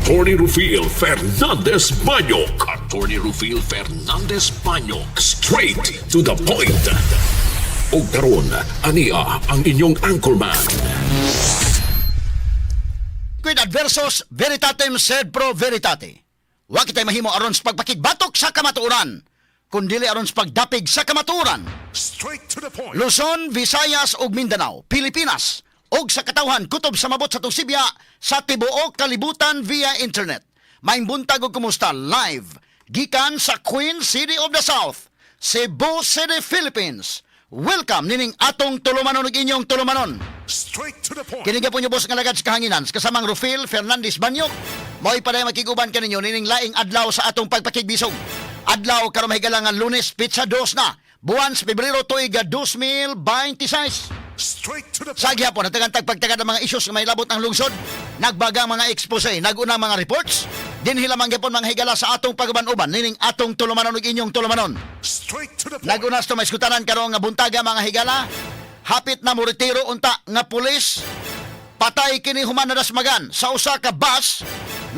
Attorney Rufil Fernandez Banyok. Attorney Rufil Fernandez Banyok. Straight to the point. Og karon, ania ang inyong anchorman. Quid adversus veritatem sed pro veritate. Wa kitay mahimo aron sa pagpakigbatok sa kamatuoran, kun dili aron sa pagdapig sa kamatuoran. Straight to the point. Luzon, Visayas ug Mindanao, Pilipinas ug sa katawhan kutob sa mabot sa Tusibya sa tibuok kalibutan via internet. Maayong buntag ug kumusta live gikan sa Queen City of the South, Cebu City, Philippines. Welcome nining atong tulumanon ug inyong tulumanon. Straight to the point. Kini po niyo boss nga lagad sa kahanginan kasamang Rufil Fernandez Banyok. Mao'y paday makiguban kaninyo nining laing adlaw sa atong pagpakigbisog. Adlaw karon, mahigala, nga Lunes, petsa 2 na buwan sa Pebrero, tuig 2026. Straight to the Sa gihapon, natagan pagtagad ang mga issues nga may labot ang lungsod, nagbaga ang mga expose, naguna ang mga reports, dinhi lamang gyapon, mga higala, sa atong pag-uban-uban nining atong tulumanon ug inyong tulumanon. Straight to the point. Naguna sa may iskutanan karon nga buntaga, mga higala, hapit na moretiro unta nga pulis, patay kini human nadasmagan sa usa ka bus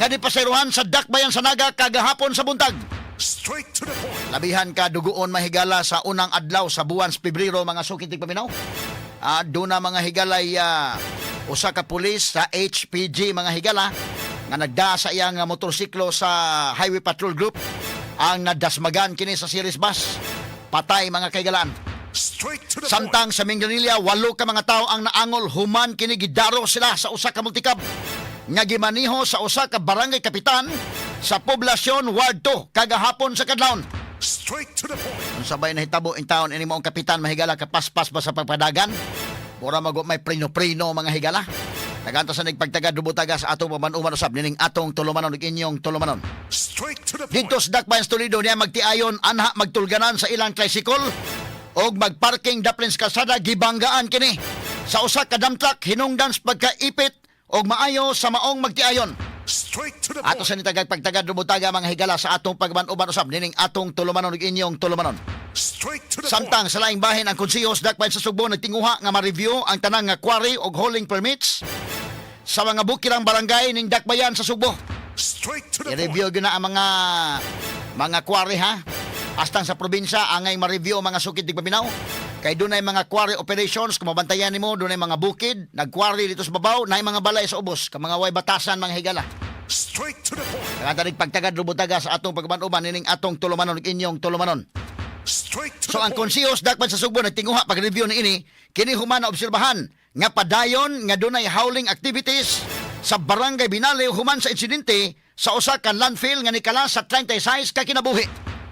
nga gipasayrohan sa Dakbayan sa Naga kagahapon sa buntag. Straight to the point. Labihan ka duguon, mahigala, sa unang adlaw sa buwan sa Pebrero, mga sukit paminaw. Doon na, mga higalay, usa ka pulis sa HPG, mga higala, nga nagda sa iyang motorsiklo sa Highway Patrol Group ang nadasmagan kini sa series bus. Patay, mga kaigalaan. Straight to the Samtang sa Minglanilla, walo ka mga tao ang naangol human kini gidaro sila sa usa ka multicab nga gimaniho sa usa ka barangay kapitan sa poblasyon Ward 2 kagahapon sa kadlawon. Straight to the point. Unsa bay nahitabo in town ini maong kapitan, mahigala, kapaspas ba sa pagpadagan? Mura mag may prino-prino, mga higala. Tagaanta sa nagpagtagad dubutaga sa atong paman-uman usab nining atong tulumanon ug inyong tulumanon. Straight to the point. Dito sa Dakbayan sa Toledo niya magtiayon anha magtulganan sa ilang tricycle og magparking daplin sa kalsada, gibanggaan kini sa usa ka dump truck hinungdan sa pagkaipit og maayo sa maong magtiayon. Straight to the Ato point. sa nitagag pagtagad dubutaga, mga higala, sa atong pagman-uban usab nining atong tulumanon ug inyong tulumanon. Straight to the point. Samtang sa laing bahin, ang konseho sa Dakbayan sa Sugbo nagtinguha nga ma-review ang tanang nga quarry og hauling permits sa mga bukirang barangay ning Dakbayan sa Sugbo. Straight to the I-review gyud na ang mga quarry, ha. Hastang sa probinsya angay ma-review ang mga sukid tigpaminaw. Kay dunay mga quarry operations, kung mabantayan nimo, dunay mga bukid, nagquarry dito sa babaw, naay mga balay sa ubos, ka mga way batasan, mga higala. Straight to the point. Kaya pagtagad rubutaga sa atong pagban-uban nining atong tulumanon ug inyong tulumanon. Straight to So the ang point. konseho sa Dakban sa Sugbo nagtinguha pag-review ni ini kini human na obserbahan nga padayon nga dunay hauling activities sa Barangay Binaliw human sa insidente sa usa ka landfill nga nikala sa 36 ka kinabuhi.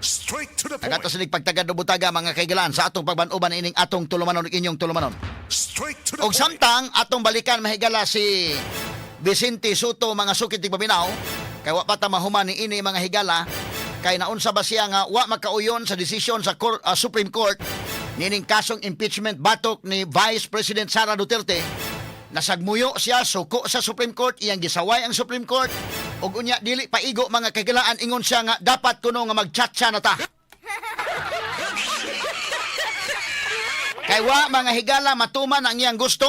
Straight to the point. Nagato sa pagtagad butaga, mga kaigalan, sa atong pagban-uban ining atong tulumanon ug inyong tulumanon. Straight to the Og point. samtang atong balikan, mahigala, si Vicente Sotto, mga sukit paminaw, kay wa pa ta mahuman ni ini, mga higala, kay naunsa ba siya nga wa makauyon sa desisyon sa Supreme Court nining kasong impeachment batok ni Vice President Sara Duterte. Nasagmuyo siya, suko sa Supreme Court, iyang gisaway ang Supreme Court ug unya dili paigo, mga kagilaan, ingon siya nga dapat kuno nga magchatcha na ta. Kay wa, mga higala, matuman ang iyang gusto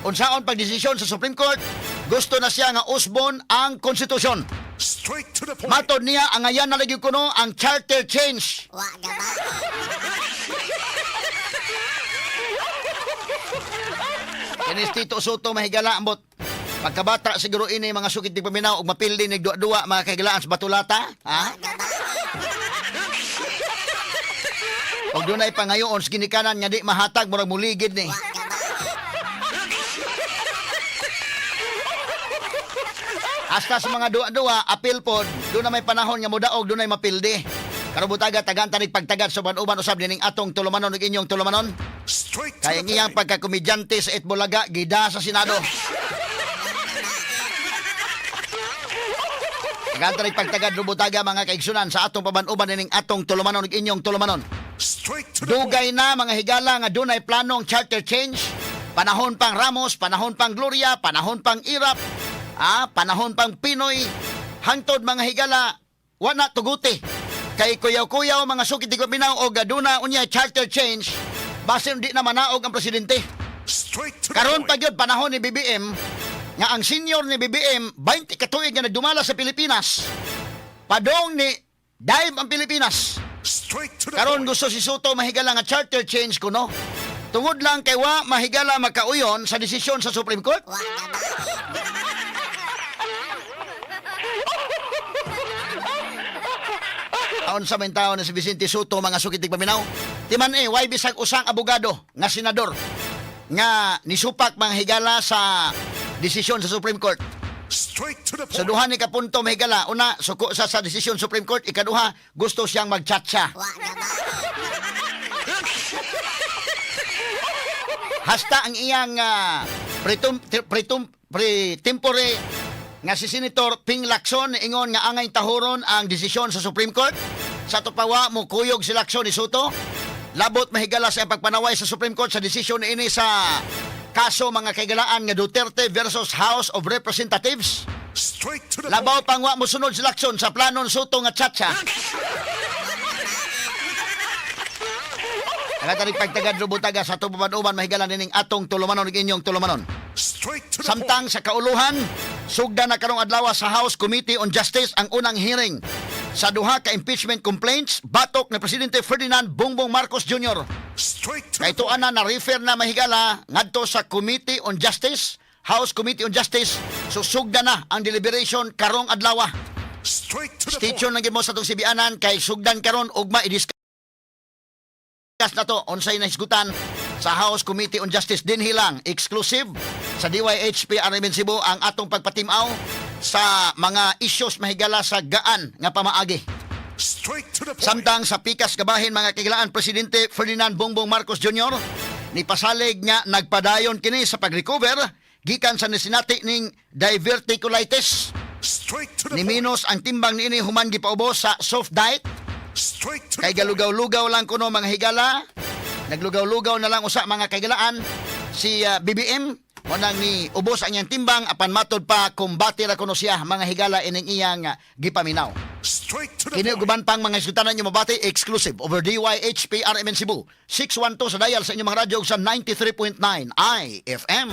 unsaon pagdesisyon sa Supreme Court, gusto na siya nga usbon ang konstitusyon. Straight to the point. Matod niya, ang ayan na lagi kuno ang charter change. Wa gaba. Kinis Tito Sotto, mahigala, ambot. Pagkabata siguro ini, mga sukit di paminaw, ug mapildi ni duwa-duwa, mga kahigalaan, sa batulata, ha? Og dunay pangayoon sa ginikanan nga di mahatag, murag muligid ni. Hasta sa mga duwa-duwa, apil pod, doon na may panahon nga mudaog, doon ay mapildi. Karubutaga, tagan tanig pagtagad sa uban usab nining atong tulumanon ug inyong tulumanon. Straight to Kaya the iyang point. pagkakomedyante sa Eat Bulaga, gida sa Senado. Tagan tanig pagtagad rubutaga, mga kaigsunan, sa atong paban-uban nining atong tulumanon ug inyong tulumanon. Straight to the point. Dugay na, mga higala, nga dunay planong charter change. Panahon pang Ramos, panahon pang Gloria, panahon pang Irap, panahon pang Pinoy. Hangtod, mga higala, wala tuguti. Kay kuyaw-kuyaw, mga sukit di paminaw, og aduna unya charter change, basin di na manaog ang presidente. Straight to the Karon point. pa gyud panahon ni BBM, Nga ang senior ni BBM, 20 katuig nga nagdumala sa Pilipinas. Padong ni dive ang Pilipinas. Straight to the Karon point. gusto si Sotto, mahigala, nga charter change kuno. Tungod lang kay wa mahigala makauyon sa desisyon sa Supreme Court. Wa na ba? Aon sa may tao na si Vicente Sotto, mga suki tigpaminaw. Timan eh, way bisag usang abogado nga senador nga nisupak, mga higala, sa desisyon sa Supreme Court. Straight to the Sa point. duha ni kapunto, mahigala, una, suko sa desisyon Supreme Court, ikaduha, gusto siyang magtsatsa. Wa na ba? Hasta ang iyang pretum, pretum, pre tempore nga si Senator Ping Lacson ingon nga angay tahuron ang desisyon sa Supreme Court. Sa tupawa mo kuyog si Lacson ni Sotto. Labot, mahigala, sa iyang pagpanaway sa Supreme Court sa desisyon ini sa kaso, mga kaigalaan, nga Duterte versus House of Representatives. Straight to the Labaw point. pang wa mosunod si Lacson sa planon Sotto nga tsatsa. Nagatarik pagtagad butaga sa tububan-uban, mahigala, nining atong tulumanon ug inyong tulumanon. Straight to the Samtang sa kauluhan, sugda na karong adlaw sa House Committee on Justice ang unang hearing sa duha ka impeachment complaints batok ni Presidente Ferdinand Bongbong Marcos Jr. point. Straight to Kay the point. ana na refer na, mahigala, ngadto sa Committee on Justice, House Committee on Justice, susugda na ang deliberation karong adlaw. Straight to the Stay point. tuned lang gyud mo sa atong sibianan kay sugdan karon ugma i-discuss na to unsay nahisgutan sa House Committee on Justice. Dinhi lang exclusive sa DYHP RMN Cebu ang atong pagpatimaw sa mga issues, mahigala, sa gaan nga pamaagi. Straight to the point. Samtang sa pikas kabahin, mga kahigalaan, Presidente Ferdinand Bongbong Marcos Jr. ni pasalig nga nagpadayon kini sa pag-recover gikan sa nisinati ning diverticulitis. Straight to the Ni point. minus ang timbang niini human gipaubos sa soft diet. Straight to Kay the point. galugaw-lugaw lang kuno, mga higala. Naglugaw-lugaw na lang usa, mga kahigalaan, si BBM mo nang ni ubos ang iyang timbang, apan matod pa kumbate ra kuno siya, mga higala, ining iyang gipaminaw. Straight to the Kini point. ug uban pang mga isgutanan nyo mabati exclusive over DYHP RMN Cebu 612 sa dial sa inyong mga radyo ug sa 93.9 IFM.